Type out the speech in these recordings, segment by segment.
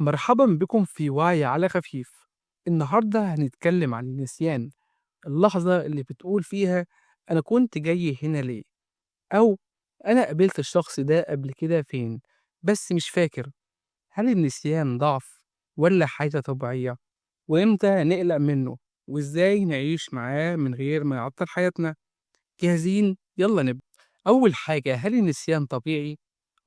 مرحبا بكم في وعي على خفيف. النهاردة هنتكلم عن النسيان، اللحظة اللي بتقول فيها أنا كنت جاي هنا ليه، أو أنا قابلت الشخص ده قبل كده فين بس مش فاكر. هل النسيان ضعف ولا حاجة طبيعية؟ وإمتى نقلق منه؟ وإزاي نعيش معاه من غير ما يعطل حياتنا؟ جاهزين؟ يلا نبدأ. أول حاجة، هل النسيان طبيعي؟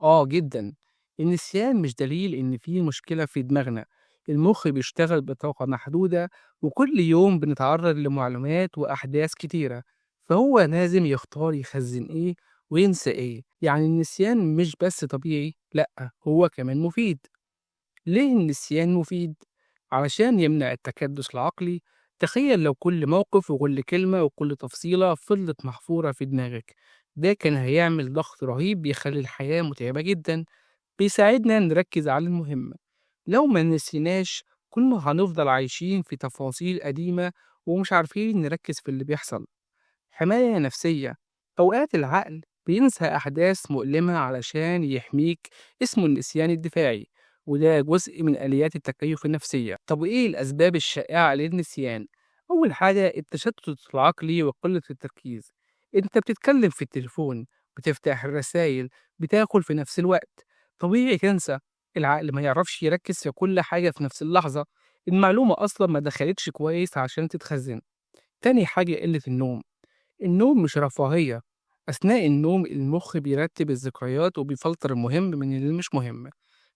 آه جدا. النسيان مش دليل إن في مشكلة في دماغنا. المخ بيشتغل بطاقة محدودة، وكل يوم بنتعرض لمعلومات وأحداث كتيرة، فهو لازم يختار يخزن إيه وينسى إيه. يعني النسيان مش بس طبيعي، لأ هو كمان مفيد. ليه النسيان مفيد؟ علشان يمنع التكدس العقلي. تخيل لو كل موقف وكل كلمة وكل تفصيلة فضلت محفورة في دماغك، ده كان هيعمل ضغط رهيب بيخلي الحياة متعبة جدا. بيساعدنا نركز على المهم. لو ما نسيناش كنا هنفضل عايشين في تفاصيل قديمة ومش عارفين نركز في اللي بيحصل. حماية نفسية، أوقات العقل بينسى أحداث مؤلمة علشان يحميك، اسمه النسيان الدفاعي، وده جزء من آليات التكيف النفسية. طب إيه الأسباب الشائعة للنسيان؟ أول حاجة التشتت العقلي وقلة التركيز. أنت بتتكلم في التليفون، بتفتح الرسائل، بتاكل في نفس الوقت، طبيعي تنسى. العقل ما يعرفش يركز في كل حاجة في نفس اللحظة، المعلومة أصلا ما دخلتش كويس عشان تتخزن. تاني حاجة قلة النوم. النوم مش رفاهية. أثناء النوم المخ بيرتب الذكريات وبيفلتر المهم من اللي مش مهم.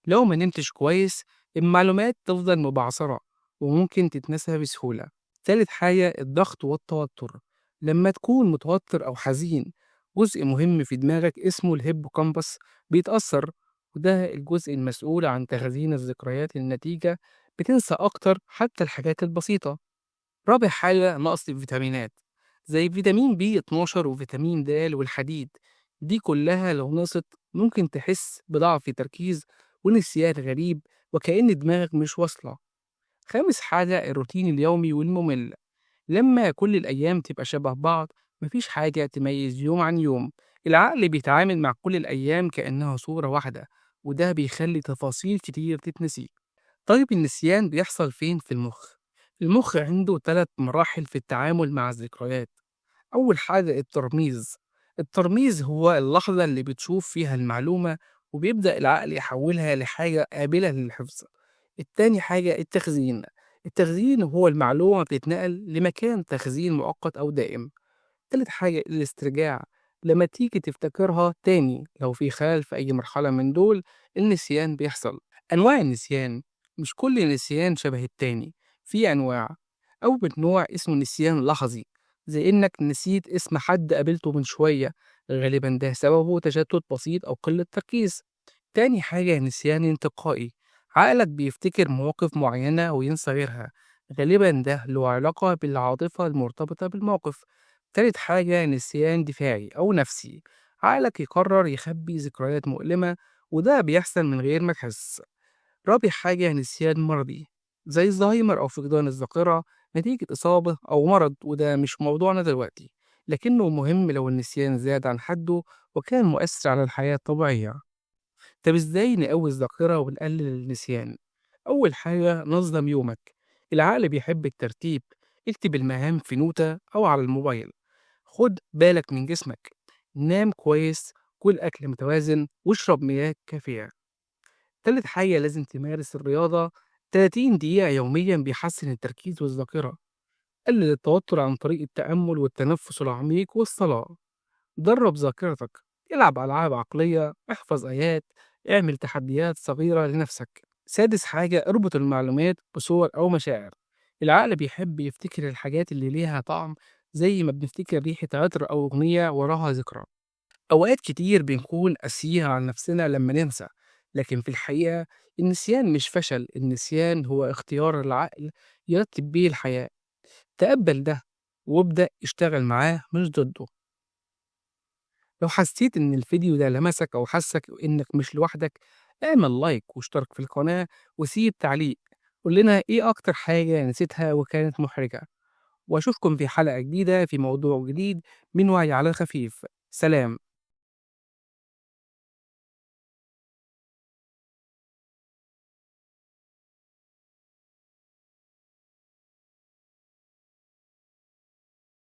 لو ما نمتش كويس المعلومات تفضل مبعثرة وممكن تتنسى بسهولة. تالت حاجة الضغط والتوتر. لما تكون متوتر أو حزين، جزء مهم في دماغك اسمه الهيبوكامبس بيتأثر، وده الجزء المسؤول عن تخزين الذكريات. النتيجة بتنسى أكتر حتى الحاجات البسيطة. رابع حاجة نقص الفيتامينات، زي فيتامين بي 12 وفيتامين د والحديد. دي كلها لو نقصت ممكن تحس بضعف تركيز ونسيان غريب، وكأن دماغك مش واصلة. خامس حاجة الروتين اليومي والممل. لما كل الأيام تبقى شبه بعض، مفيش حاجة تميز يوم عن يوم، العقل بيتعامل مع كل الأيام كأنها صورة واحدة، وده بيخلي تفاصيل كتير تتنسي. طيب النسيان بيحصل فين في المخ؟ المخ عنده 3 مراحل في التعامل مع الذكريات. أول حاجة الترميز. الترميز هو اللحظة اللي بتشوف فيها المعلومة وبيبدأ العقل يحولها لحاجة قابلة للحفظ. التاني حاجة التخزين. التخزين هو المعلومة بتتنقل لمكان تخزين مؤقت أو دائم. تالت حاجة الاسترجاع، لما تيجي تفتكرها تاني. لو في خلل في أي مرحلة من دول النسيان بيحصل. أنواع النسيان، مش كل نسيان شبه التاني، في أنواع. أول نوع اسمه نسيان لحظي، زي إنك نسيت اسم حد قابلته من شوية، غالبا ده سببه تشتت بسيط أو قلة تركيز. تاني حاجة نسيان انتقائي، عقلك بيفتكر مواقف معينة وينسى غيرها، غالبا ده له علاقة بالعاطفة المرتبطة بالموقف. تالت حاجة نسيان دفاعي أو نفسي، عقلك يقرر يخبي ذكريات مؤلمة، وده بيحصل من غير ما تحس. رابع حاجة نسيان مرضي، زي الزهايمر أو فقدان الذاكرة نتيجة إصابة أو مرض، وده مش موضوعنا دلوقتي، لكنه مهم لو النسيان زاد عن حده وكان مؤثر على الحياة الطبيعية. طب إزاي نقوي الذاكرة ونقلل النسيان؟ أول حاجة نظم يومك. العقل بيحب الترتيب، اكتب المهام في نوتة أو على الموبايل. خد بالك من جسمك، نام كويس، كل أكل متوازن، واشرب مياه كافية. تالت حاجة لازم تمارس الرياضة 30 دقيقة يوميا، بيحسن التركيز والذاكرة. قلل التوتر عن طريق التأمل والتنفس العميق والصلاة. درب ذاكرتك، العب ألعاب عقلية، احفظ آيات، اعمل تحديات صغيرة لنفسك. سادس حاجة اربط المعلومات بصور أو مشاعر. العقل بيحب يفتكر الحاجات اللي ليها طعم، زي ما بنفتكر ريحة عطر أو أغنية وراها ذكرى. أوقات كتير بنكون قاسيين على نفسنا لما ننسى، لكن في الحقيقة النسيان مش فشل، النسيان هو اختيار العقل يرتب بيه الحياة. تقبل ده وابدأ اشتغل معاه مش ضده. لو حسيت إن الفيديو ده لمسك أو حسك إنك مش لوحدك، اعمل لايك واشترك في القناة وسيب تعليق، قول لنا إيه أكتر حاجة نسيتها وكانت محرجة. وأشوفكم في حلقة جديدة في موضوع جديد من وعي على الخفيف. سلام.